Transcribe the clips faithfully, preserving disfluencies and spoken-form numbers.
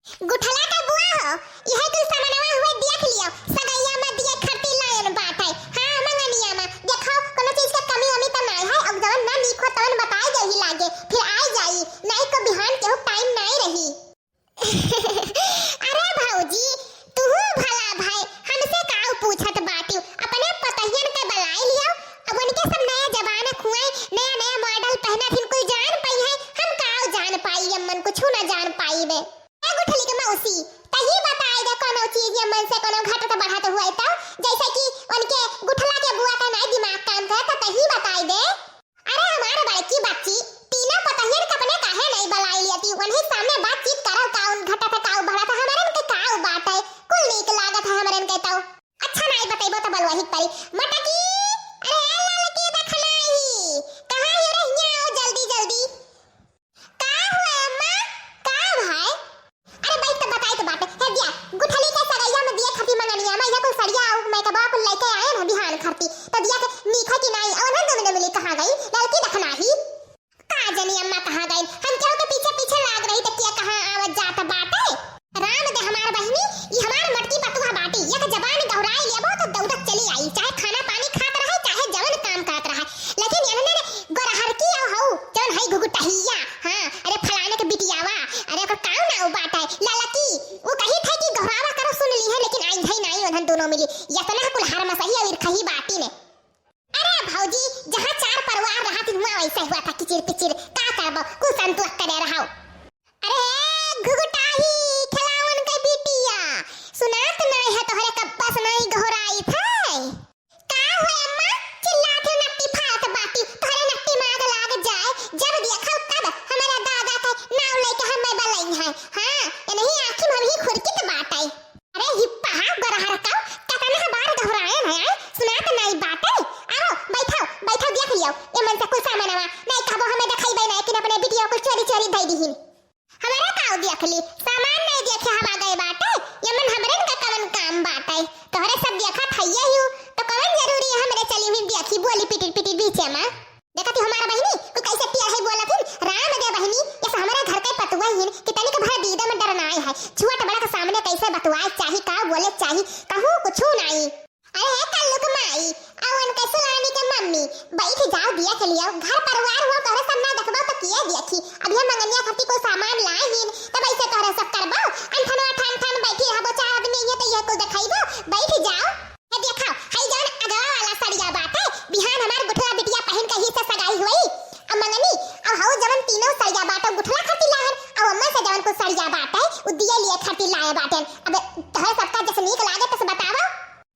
गुठला का बुआ हो, इहे कुल सामानवा हुए देख लियो, सगैया में दिए खातिर लायन बाटे। हाँ, मंगनिया में देखो, कोनो चीज के कमी वमी त नाई है, अब जवन ना नीक हो तवन बताई देही लागे, फिर आई जाई, नाई को बिहान के हो टाइम नाई रही। अरे भौजी, तुहू भला भाई, हमसे काऊ पूछत बाटिउ, अपने पतहियन के बलाई लियो, अब उनके सब नया जमाना खुआई, नया नया मॉडल पहनत हिन, कुल जान पाई है, हम काऊ जान पाई, अम्मन कुछू ना जान पाई बे। ए गुठली के मौसी, तही बताई दे कोनो चीज अम्मन से कोनो घटत बढ़त हुए तो, जैसे कि उनके गुठला के बुआ का नाई दिमाग काम करे तो तही बताई दे। अरे हमार बड़की बच्ची, तीनों पतहियन के अपने काहे नाई बलाई लियती? उन्हीं सामने बातचीत करव, काउन घटत है, काउ बढ़त है, हमरन के काउ बात है, कुल नीक लागत है हमरन के तो। अच्छा नाई बतैबो तो बलवही परी। मटकी, अरे ए ललकी दखनाही, कहाँ हो रे, हियाँ आओ जल्दी जल्दी। का हुआ अम्मा? का भाई? अरे बैठ के बताई तो बात। हे दिया, गुठली के सगैया में दिए खातिर मंगनिया में ये कुल सड़िया और मेकअपवा कुल लेके आए ना बिहान खरती। तो दिया के नीक है कि नाई? और ना दम दम मिली कहाँ गई? ललकी दखनाही। का जनी अम्मा कहाँ गई? हम केहू के पीछे पीछे लाग रही तो क्या कहाँ आवत जात बाटे? राम दे हमार बहिनी, ई हमार मटकी पतुआ बाटी। एक जबान गहुराई लेबो तो दौड़त चली आई। चाहे खाना पानी खात रहे, चाहे जवन काम करत रहे। लेकिन इन्हने गोरहरकी अउ हऊ, जवन हई घुघुटहिया, हाँ, अरे फलाने के बिटियावा, अरे ओकर काऊ नाऊ बाटे, ललकी, उ कही थे कि गहुरावा करो सुन ली है, लेकिन आई धई नाई उन्हन दोनों मिली, यतना कुल हरमसही अउ इरखही बाटी ने। अरे भौजी, जहाँ चार परिवार रहत हुआ वैसे हुआ था किचिर पिचिर, का करबो, कुल संतोष करे रहो। अरे घुघुटाही, खेलावन के बिटिया, सुनात नाई है तोहरे कब्बस नाई गहुराई थे? का हुए अम्मा, चिल्लात हो नट्टी फाड़त बाटी, तोहरे नट्टी में आग लाग जाए, जब देखो तब हमारा दादा के नाव लेके हमें बलई है। हाँ, इन्हीं आँखी में हम ही खुरकित बाटे। अरे हिप्पा हा गोरहर का, कतना बार गहुराए है, सुनात नाई बाटे। आओ, बैठो, बैठो देख लियो, ये मन से कुल सामानवा, नाई कहबो हमें देखइबे नाई, लेकिन अपने बिटिया कुल चोरी चोरी दे दीहिन। हमारे काऊ देख ली, सामान नहीं देखे हवा गए बाटे, ये मन हमरन का कवन काम बाटे? तोहरे सब देखत हइये हियो, तो कवन जरूरी है हमरे चली हुई देखी बोली पिटिर पिटिर बीचे में? देखती हमार बहिनी, तू कैसे टियर है बोलत हिन, राम दे बहिनी, ये सब हमारे घर के पतुआ हिन, कि तनिक भर दीदा में डर नाई है, छोट बड़ा के सामने कैसे बतुआए चाही, का बोले चाही, कहूँ कुछू नाई। अरे हे कल्लू के माई, अउ उनके सुलानी के मम्मी, बैठ जाओ दिया के लिए, घर परिवार हुआ, तोहरे सब ना देखबो तो किए देखी। अब ये मंगनिया खातिर कोई सामान लाए हिन, तब ऐसे तोहरे सब करबो, अनथनवा ठान ठान बैठी रहबो, चार आदमी ये तो ये कुल देखइबो, बैठ जाओ। ये देखो, हई जवन अगवा वाला सड़िया बाटे, बिहान हमार गुठला बिटिया पहिन के ही से सगाई हुई। अब मंगनी, अब हऊ जवन तीनों सड़िया बाटे, गुठला खातिर लाहन, अब अम्मा से जवन कुल सड़िया बाटे, उ दिए लिए खातिर लाए बाटे। अब तोहरे सबका जस नीक लागे तस बतावो।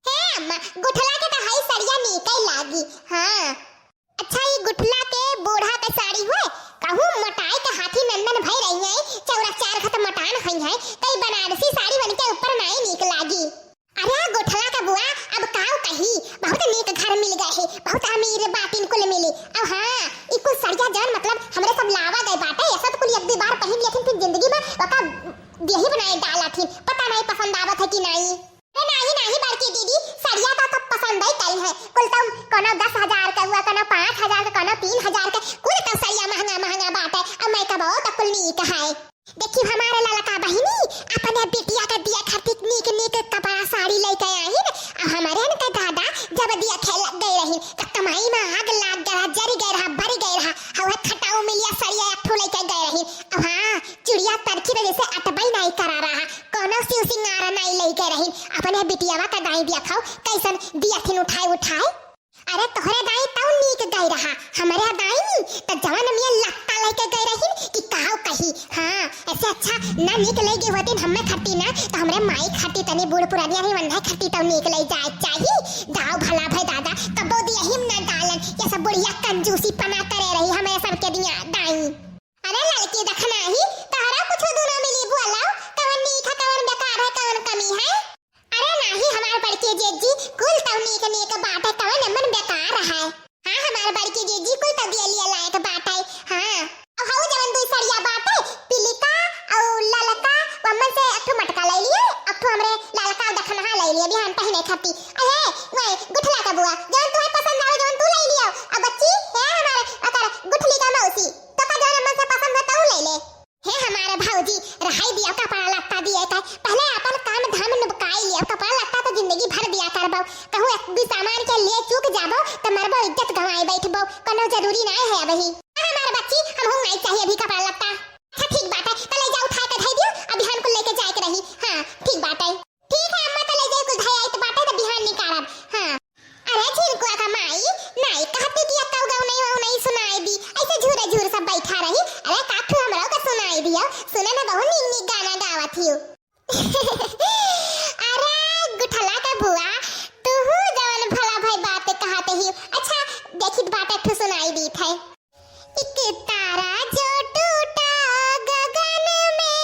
हे अम्मा, गुठला के तो हई सड़िया नीके लागी। हाँ। अच्छा, ई गुठला के बूढ़ा के साड़ी हुए, कहूँ मोटाई के हाथी नंदन भई रही है, चौरा चार घत मोटान हई है, कई बनारसी साड़ी उनके ऊपर नाई नीक लागी। अरे गुठला के बुआ, अब काऊ कही, बहुत नीक घर मिल गए है, बहुत अमीर बाटिन कुल मिली। अब हाँ, ई कुल सड़िया जौन मतलब हमरे सब लावा गए बाटे, ऐसा तो कुल एक दो बार पहिन लेथिन, फिर जिंदगी में ओका देही बनाए डालथिन, पता नहीं पसंद आवत है कि नहीं। अरे नाही, नाही बड़की दीदी, सड़िया तो, तो पसंद ही करी है। कुल तो कोनो दस हजार के हुआ, कोनो पाँच हजार के, कोनो तीन हजार के, कुल तो सड़िया महंगा, महंगा बाटे। अब मैं कबो तो कुल नीक है। देखी हमारे ललका बहिनी, अपने बिटिया के दिया खातिर नीक, नीक कपड़ा साड़ी लेके आई न। अब हमारे इनके दादा जब दिया खेल गए रही, तो कमाई में आग लाग गया, जरी गए रहा, बरी गए रहा। हवे खटाऊ मिलिया सड़िया एक ठो लेके गए रही। अब हाँ, चिड़िया तरकी में जैसे अटबई नहीं करा रहा। कौनो शिव सिंगारा नाई लइके रहिन, अपने बिटियावा का दाई दिया खाओ, कैसन दिया थिन उठाए उठाए। अरे तोहरे दाई तऊ नीक गई रहा, हमरे दाई त जवन मिया लत्ता लइके गई रहिन कि काव कही। हाँ, ऐसे अच्छा ना नीक लइ गई होती हमें खट्टी ना, तो हमरे माई खट्टी तनी बूढ़ पुरानिया ही वंधा खट्टी तऊ नीक लइ जाए चाही। दाव भला भई दादा, कबो दिया हिम ना डालन, ये सब बुढ़िया कंजूसी पना करे रही, हमें सबके दिया दाई। अरे ललकी दखनाही, तहरा कुछ दूनो मिली बोलाओ, कवन नीक है, कवन बेकार है, कवन कमी है? अरे नाही हमार बड़की जीजी, कुल तौ नीक नीक बाटे, कवन एमन बेकार है? हाँ हमार बड़की जीजी, कुल तौ दिए लिए लायक बाटे। हाँ। अब हऊ जवन दुई सड़िया बाटे, पीलिका अउ ललका, वमन से एक ठो मटका ले लिए, एक ठो हमरे ललका दखनहा ले लिए, बिहान पहिने खाती। अरे, वही गुठला का बुआ, जवन तुहे पसंद आवे, जवन तू ले लियो। अब बच्ची, हे हमारे, अकर गुठली का मौसी, तो का जवन मन से पसंद हो, तऊ ले ले। हे हमारे भौजी, रहाई दिया कपड़ा लत्ता पहले आपन काम धाम निपटाई लियो, कपड़ा लत्ता तो जिंदगी भर दिया करबो, कहूँ एक दू सामान के लिए चूक जाबो तो मरबो, इज्जत गंवाए बैठबो, कोनो जरूरी नाय है अबही। हमार बच्ची, हमहू नाय चाहिए अभी कपड़ा लत्ता। अच्छा ठीक बाटे, तो ले जा उठा के धई दियो, अब बिहान कुल लेके जाए के रही। हाँ ठीक बाटे। ठीक है अम्मा, तो ले जाए कुल धई आई तो बाटे तो बिहान निकारब। हाँ। अरे झिनकुआ का माई, नाई कहती कि अक्का गौ नहीं हो नहीं सुनाई दी, ऐसे झूरे झूर सब बैठा रही। अरे काकू हमरो का सुनाई दियो, सुने में बहुत नीक नीक गाना गावत हियो। अरे गुठला का बुआ, तू जवन भला भाई बात कहते ही। अच्छा देखित बात एक ठो सुनाई दी थे। एक तारा जो टूटा गगन में,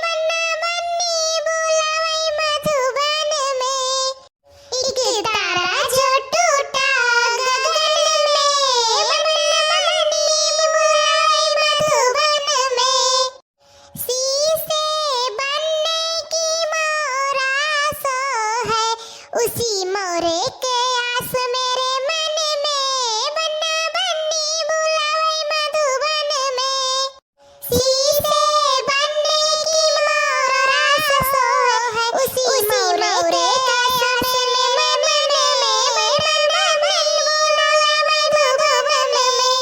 बन्ना बन्नी बुलावे मधुबन में। एक तारा जो टूटा गगन में, बन्ना बन्नी बुलावे मधुबन में। शीशे बनने की मोर आस है, उसी मोरे के आस मेरे मन में, बन्ना बन्नी बुलावे मधुबन में। शीशे बनने की मोर आस है, उसी मोरे के आस मेरे मन में, बन्ना बन्नी बुलावे मधुबन में।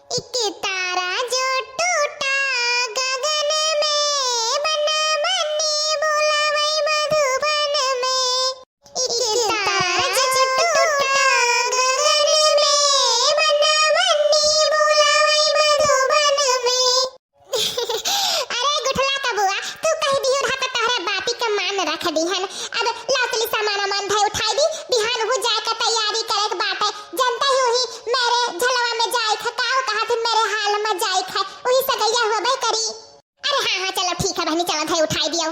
एक तारा जो टूटा गगन में, बन्ना बन्नी बुलावे मधुबन में। एक तारा जो टूटा गगन में, बन्ना बन्नी बुलावे मधुबन में। अरे गुठला का बुआ, तू कह दियो रहा तो तोहरे बाती के मान रख दिहन। अब लाओ चली सामान वामान धई उठाई दी, बिहान हो जाए का तैयारी करे के बाटे। जनता ही वही मेरे झलवा में जाए थे, का कहा थे मेरे हाल में जाए थे, वही सगैया होबे करी। अरे हाँ हाँ चलो ठीक है बहनी, चलो धई उठाई दियो।